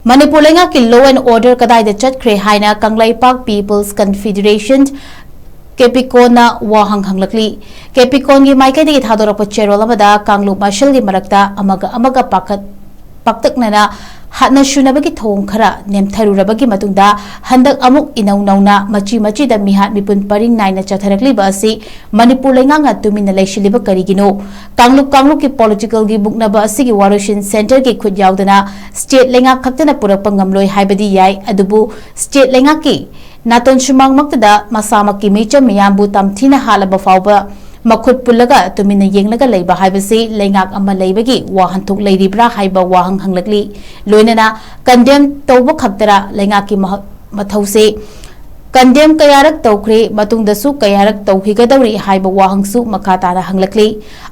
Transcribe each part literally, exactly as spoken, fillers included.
ꯃꯅꯤꯄꯨꯔ ꯂꯩꯉꯥꯛꯀꯤ law and order ꯀꯗꯥꯏꯗ ꯆꯠꯈ꯭ꯔꯦ ꯍꯥꯏꯅ ꯀꯪꯂꯩꯄꯥꯛ People's Confederation, ꯀꯦꯄꯤꯀꯣꯟꯅ ꯋꯥꯍꯪ ꯍꯪꯂꯛꯂꯤ꯫ ꯀꯦꯄꯤꯀꯣꯟꯒꯤ ꯃꯥꯏꯀꯩꯗꯒꯤ ꯊꯥꯗꯣꯔꯛꯄ ꯆꯦꯔꯣꯜ ꯑꯃꯗ ꯀꯥꯡꯂꯨꯞ ꯃꯁꯦꯜꯒꯤ ꯃꯔꯛꯇ ꯑꯃꯒ ꯑꯃꯒ ꯄꯥꯈꯠ-, ꯄꯥꯛꯇꯛꯅꯅ ꯍꯥꯠꯅ ꯁꯨꯅꯕꯒꯤ ꯊꯧꯑꯣꯡ ꯈꯔ ꯅꯦꯝꯊꯔꯨꯔꯕꯒꯤ ꯃꯇꯨꯡꯗ ꯍꯟꯗꯛ ꯑꯃꯨꯛ ꯏꯅꯧ ꯅꯧꯅ ꯃꯆꯤ ꯃꯆꯤꯗ ꯃꯤꯍꯥꯠ ꯃꯤꯄꯨꯟ ꯄꯔꯤꯡ ꯅꯥꯏꯅ ꯆꯠꯊꯔꯛꯂꯤꯕ ꯑꯁꯤ ꯃꯅꯤꯄꯨꯔ ꯂꯩꯉꯥꯛꯅ ꯇꯨꯃꯤꯟꯅ ꯂꯩꯁꯤꯜꯂꯤꯕ ꯀꯔꯤꯒꯤꯅꯣ? ꯀꯥꯡꯂꯨꯞ ꯀꯥꯡꯂꯨꯞꯀꯤ politicalꯒꯤ ꯃꯨꯛꯅꯕ ꯑꯁꯤꯒꯤ ꯋꯥꯔꯣꯏꯁꯤꯟ centreꯒꯤ ꯈꯨꯠ ꯌꯥꯎꯗꯅ state ꯂꯩꯉꯥꯛ ꯈꯛꯇꯅ ꯄꯨꯔꯛꯄ ꯉꯝꯂꯣꯏ ꯍꯥꯏꯕꯗꯤ ꯌꯥꯏ, ꯑꯗꯨꯕꯨ state ꯂꯩꯉꯥꯛꯀꯤ ꯅꯥꯇꯣꯟ ꯁꯨꯃꯥꯡꯃꯛꯇꯗ ꯃꯁꯥꯃꯛꯀꯤ ꯃꯤꯆꯝ ꯃꯤꯌꯥꯝꯕꯨ ꯇꯝꯊꯤꯅ ꯍꯥꯠꯂꯕ ꯐꯥꯎꯕ ꯃꯈꯨꯠ ꯄꯨꯜꯂꯒ ꯇꯨꯃꯤꯟꯅ ꯌꯦꯡꯂꯒ ꯂꯩꯕ ꯍꯥꯏꯕꯁꯤ ꯂꯩꯉꯥꯛ ꯑꯃ ꯂꯩꯕꯒꯤ ꯋꯥꯍꯟꯊꯣꯛ ꯂꯩꯔꯤꯕ꯭ꯔꯥ ꯍꯥꯏꯕ ꯋꯥꯍꯪ ꯍꯪꯂꯛꯂꯤ꯫ ꯂꯣꯏꯅꯅ condemn ꯇꯧꯕ ꯈꯛꯇꯔ ꯂꯩꯉꯥꯛꯀꯤ ꯃꯍ-, ꯃꯊꯧꯁꯤ? Condemn ꯀꯌꯥꯔꯛ ꯇꯧꯈ꯭ꯔꯦ, ꯃꯇꯨꯡꯗꯁꯨ ꯀꯌꯥꯔꯛ ꯇꯧꯈꯤꯒꯗꯧꯔꯤ ꯍꯥꯏꯕ ꯋꯥꯍꯪꯁꯨ ꯃꯈꯥ ꯇꯥꯅ ꯍꯪꯂꯛꯂꯤ꯫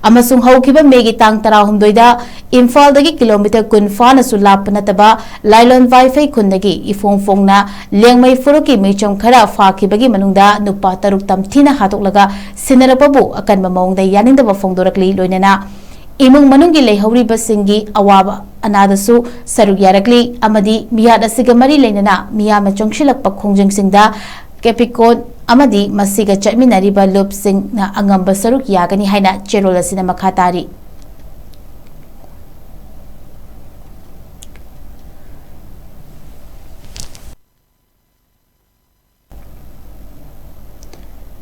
ꯑꯃꯁꯨꯡ ꯍꯧꯈꯤꯕ ꯃꯦꯒꯤ ꯇꯥꯡ ꯇꯔꯥꯍꯨꯝꯗꯣꯏꯗ ꯏꯝꯐꯥꯜꯗꯒꯤ kilometre ꯀꯨꯟ ꯐꯥꯅꯁꯨ ꯂꯥꯞꯄ ꯅꯠꯇꯕ ꯂꯥꯏꯂꯣꯟ ꯋꯥꯏꯐꯩ ꯈꯨꯟꯗꯒꯤ ꯏꯐꯣꯡ ꯐꯣꯡꯅ ꯂꯦꯡꯃꯩ ꯐꯨꯔꯨꯞꯀꯤ ꯃꯤꯆꯝ ꯈꯔ ꯐꯥꯈꯤꯕꯒꯤ ꯃꯅꯨꯡꯗ ꯅꯨꯄꯥ ꯇꯔꯨꯛ ꯇꯝꯊꯤꯅ ꯍꯥꯠꯇꯣꯛꯂꯒ ꯁꯤꯟꯅꯔꯛꯄꯕꯨ ꯑꯀꯟꯕ ꯃꯑꯣꯡꯗ ꯌꯥꯅꯤꯡꯗꯕ ꯐꯣꯡꯗꯣꯔꯛꯂꯤ꯫ ꯂꯣꯏꯅꯅ ꯏꯃꯨꯡ ꯃꯅꯨꯡꯒꯤ ꯂꯩꯍꯧꯔꯤꯕꯁꯤꯡꯒꯤ ꯑꯋꯥꯕ ꯑꯅꯥꯗꯁꯨ ꯁꯔꯨꯛ ꯌꯥꯔꯛꯂꯤ ꯑꯃꯗꯤ ꯃꯤꯍꯥꯠ ꯑꯁꯤꯒ ꯃꯔꯤ ꯂꯩꯅꯅ ꯃꯤꯌꯥꯝꯅ ꯆꯪꯁꯤꯜꯂꯛꯄ ꯈꯣꯡꯖꯪꯁꯤꯡꯗ ꯀꯦꯄꯤꯀꯣꯟ ꯑꯃꯗꯤ ꯃꯁꯤꯒ ꯆꯠꯃꯤꯟꯅꯔꯤꯕ ꯂꯨꯞꯁꯤꯡꯅ ꯑꯉꯝꯕ ꯁꯔꯨꯛ ꯌꯥꯒꯅꯤ ꯍꯥꯏꯅ ꯆꯦꯔꯣꯜ ꯑꯁꯤꯅ ꯃꯈꯥ ꯇꯥꯔꯤ꯫